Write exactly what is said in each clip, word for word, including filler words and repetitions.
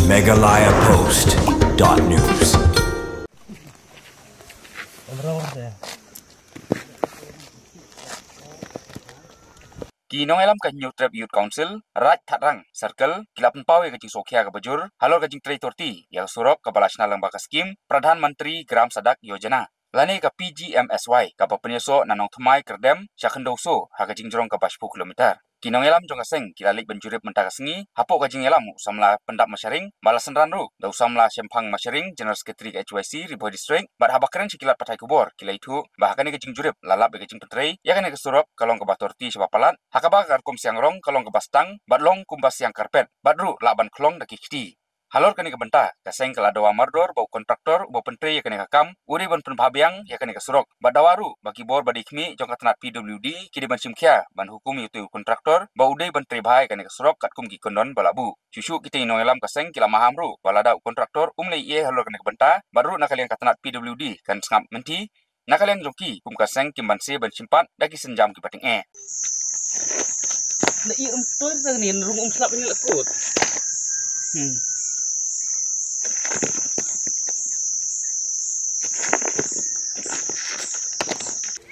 Meghalaya Post dot news. Ki nongïalam ka Hynñiewtrep Youth Council, Raid Thadrang Circle, ki la pynpaw ïa ka jingsngewkhia kaba jur halor ka jingtrei torti ïa ka surok kaba la shna lyngba ka skim Pradhan Mantri Gram Sadak Yojana, lane ka P G M S Y, kaba pynïasoh na Nongthymmai Kyrdem sha Khyndew Soo ha ka jingjrong kaba shiphew kilometer. Ki nongïalam jong ka seng ki la leit ban jurip mynta ka sngi hapoh ka jingïalam u samla Pyndap Masharing, ba la synran ruh da u samla Shemphang Masharing, General Secretary ka H Y C Ri Bhoi District, bad haba kren sha ki lad pathai khubor ki la ïathuh ba ha kane ka jingjurip la lap ïa ka jingpyntrei ïa kane ka surok ka long kaba torti shaba palat, ha kaba ka rukom siang rong ka long kaba stang bad long kumba siang karpet, bad ruh lah ban khlong da ki kti. Halor kane ka bynta, ka seng ka la dawa mardor ba u kontraktor uba pyntrei ïa kane ka kam u dei ban pynbha biang ïa kane ka surok, bad dawa ruh ba ki bor ba dei khmih jong ka tnat P W D ki dei ban shim khia ban hukum ïa utei u kontraktor ba u dei ban trei bha ïa kane ka surok katkum ki kyndon ba la buh. Shuh shuh kitei ki nongïalam ka seng ki la maham ruh ba lada u kontraktor um leh ei ei halor kane ka bynta, bad ruh na ka liang ka tnat P W D kan sngap mynthi na ka liang jong ki kum ka seng kim banse ban shim pat da ki sienjam kiba tyngeh. Na i um toir tang ni rung um slap ni la kut. Hmm.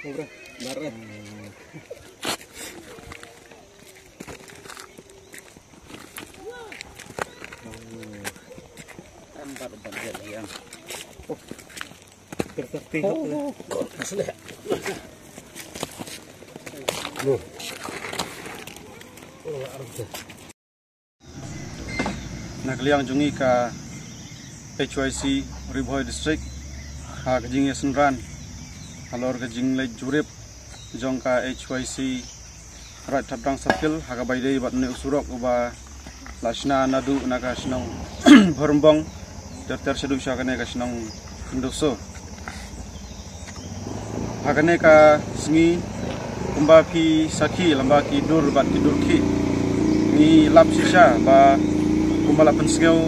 Bar. Empat, empat, empat, ya. Oh. Kertas pi. Oh, kau asli. Loh. Oh, arus. Na ka liang jong ngi ka H Y C Ri Bhoi District, ha ka jingïasynran halor ka jingleit jurip jong ka H Y C Raid Thadrang Circle, ha kaba ïadei bad une u surok uba la shna naduh na ka shnong Bhormbong ter ter shaduh sha kane ka shnong Khyndew Soo. Ha kane ka sngi, kumba phi sakhi lyngba ki dur bad ki dur khih, ngi lap shisha ba kumba la pynsngew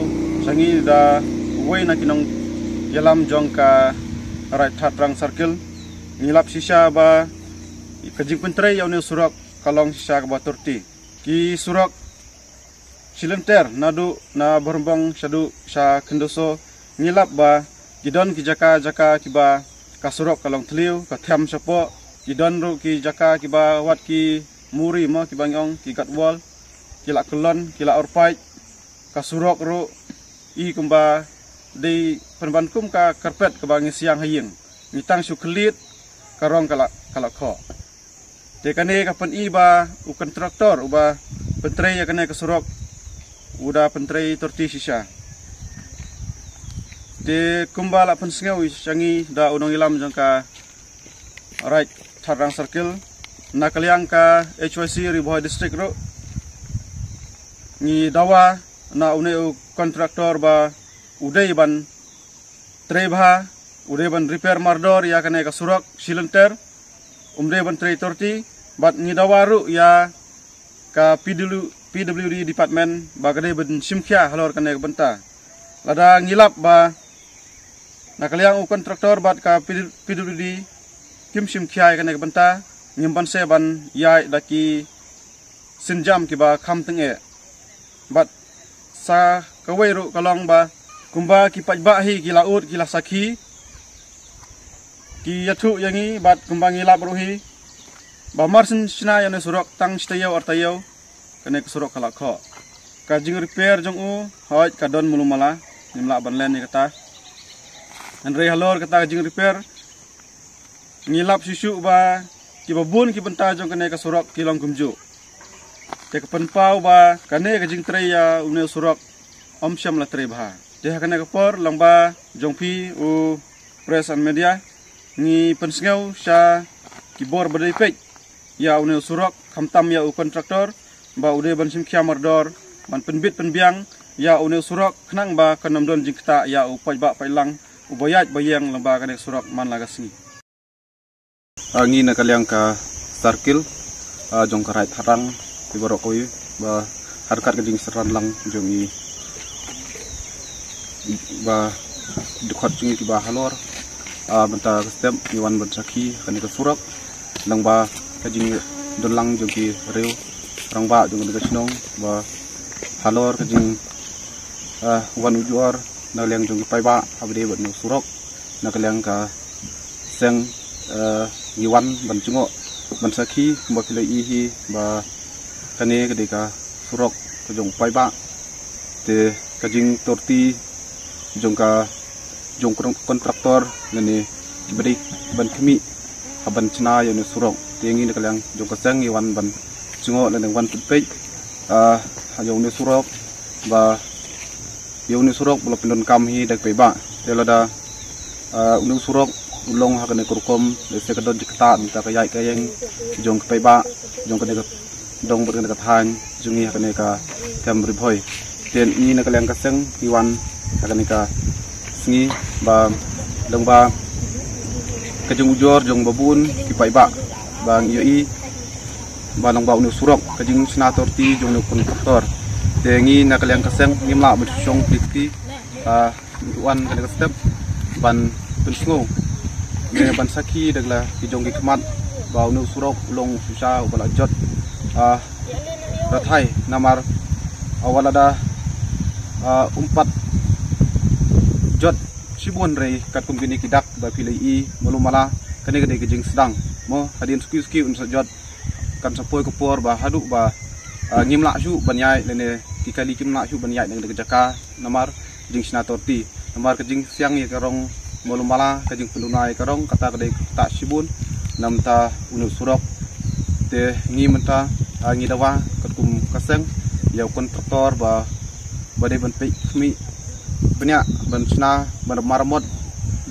sha ngi da uwei na ki nongïalam jong ka Raid Thadrang Circle, ngi lap shisha ba ka jingpyntrei ïa une u surok ka long shisha kaba torti. Ki surok shilynter naduh na Bhormbong shaduh sha Khyndew Soo, ngi lap ba ki don ki jaka jaka kiba ka surok ka long thliew, ka them shapoh, ki don ruh ki jaka kiba wat ki muri mo kiba ngi ong ki gut wall, ki la kyllon, ki la orpait, ka surok ruh i kumba dei pynban kum ka karpet kaba ngi siang ha ïing, ngi tang shu khyllied ka rong ka la, ka la khoh. Te kane ka pyni ba u kontraktor uba pyntrei ïa kane ka surok u da pyntrei torti shisha. Te kumba la pynsngew sha ngi da u nongïalam jong ka Raid Thadrang Circle, na ka liang ka H Y C Ri Bhoi District ruh, ngi dawa na une u kontraktor ba u dei ban trei bha, u dei ban repair mardor ïa kane ka surok shilynter, um dei ban trei torti, bad ngi dawa ruh ïa ka P W, P W D department ba ka dei ban shim khia halor kane ka bynta. Lada ngi lap ba na ka liang u kontraktor bad ka P W D kim shim khia ïa kane ka bynta, ngim banse ban ïaid da ki sienjam kiba kham tyngeh. Bad sa kawei ruh ka long ba kumba ki paidbah hi ki la ud ki la sakhi, ki ïathuh ïa ngi bad kumba ngi lap ruh hi ba mar syn shna ïa une u surok tang shi taïew ar taïew kane ka surok ka la khoh. Ka jingrepair jong u, hooid ka don malu mala, ngim lah ban len ïa kata. Hynrei halor kata ka jingrepair ngi lap shuh shuh ba kiba bun ki bynta jong kane ka surok ki long kumjuh. Te ka pynpaw ba kane ka jingtrei ïa une u surok ym shym la trei bha. Te ha kane ka por lyngba jong phi u press and media, ngi pynsngew sha ki bor ba dei peit ïa une u surok, khamtam ïa u kontraktor ba u dei ban shim khia mardor ban pynbit pynbiang ïa une u surok, khnang ba kan ym don jingktah ïa u paidbah paidlang uba ïaid ba ïeng lyngba kane ka surok man la ka sngi. Ah, ngi na ka liang ka circle, ah, jong ka Raid Thadrang, ki baroh kawei ba ha ryngkat ka jingsynran lang jong ngi ba dkhot jong ngi kiba halor, ah, mynta ka step ngi wan ban sakhi kane ka surok lyngba ka jingdon lang jong ki riew rangbah jong kane ka shnong ba halor ka jing Ah, wan ujor na ka liang jong ki paidbah haba ïadei bad une u surok, na ka liang ka seng, ah, ngi wan ban jngoh ban sakhi kumba phi la ïohi hi ba kane ka dei ka surok ka jong u paidbah. Te ka jingtorti jong ka jong kon-, kontraktor lane ba dei ban khmih ha ban shna ïa une u surok. Te ngi na ka liang jong ka seng ngi wan ban jngoh lane wan peit, ah, ha ïa une u surok ba ïa une u surok ba la pyndonkam hi da ki paidbah. Te lada, ah, une u surok u long ha kane ka rukom, lehse ka don jingktah mynta ka ïaid ka ïeng jong ki paidbah jong kane ka dong bad kane ka thaiñ jong ngi ha kane ka Them Ri Bhoi. Te ngi na ka liang ka seng ngi wan ha kane ka sngi ba long ba ka jingujor jong ba bun ki paidbah ba ngi ïohi ba long ba une u surok ka jingshna torti jong une u kontraktor. Te ngi na ka liang ka seng ngim lah ban shong pli kti, ah, wan kane ka step ban pynsngew ne ban sakhi da la ki jong ki khmat ba une u surok u long u shisha uba la jot, ah, rathai namar, ah, wat lada, ah, um pat jot shibun rei katkum kine ki dak ba phi la ïohi malu mala, kane ka dei ka jingsdang mo, hadien suki suki un sa jot kan sa poi ka por ba haduh ba, ah, ngim lah shuh ban ïaid lane ki kali kim lah shuh ban ïaid na ka jaka namar jingshna torti. Namar ka jingsiang ïa ka rong malu mala, ka jingpynduna ïa ka rong, kata ka dei ka ktah shibun na bynta une u surok. Te ngi mynta, ah, ngi dawa katkum ka seng ïa u kontraktor ba, ba dei ban peit khmih bniah ban shna ban maramot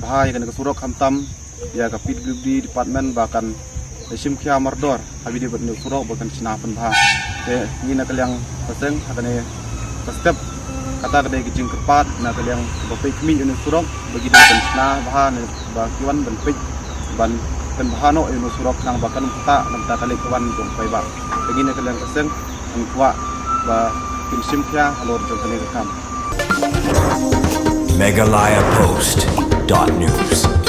bha ïa kane ka surok, khamtam ïa ka P W D department ba kan shim khia mardor ha ba ïadei bad une u surok ba kan shna pynbha. Te ngi na ka liang ka seng ha kane ka step kata ka dei ka jingkyrpad na ka liang ba peit khmih ïa une u surok ba ki dei ban shna bha ne ba ki wan ban peit ban pynbha noh ïa une u surok khnang ba kan ym ktah na bynta ka leit ka wan jong u paidbah. Te ngi na ka liang ka seng ngi kwah ba kin shim khia halor jong kane ka kam. Meghalaya Post dot news.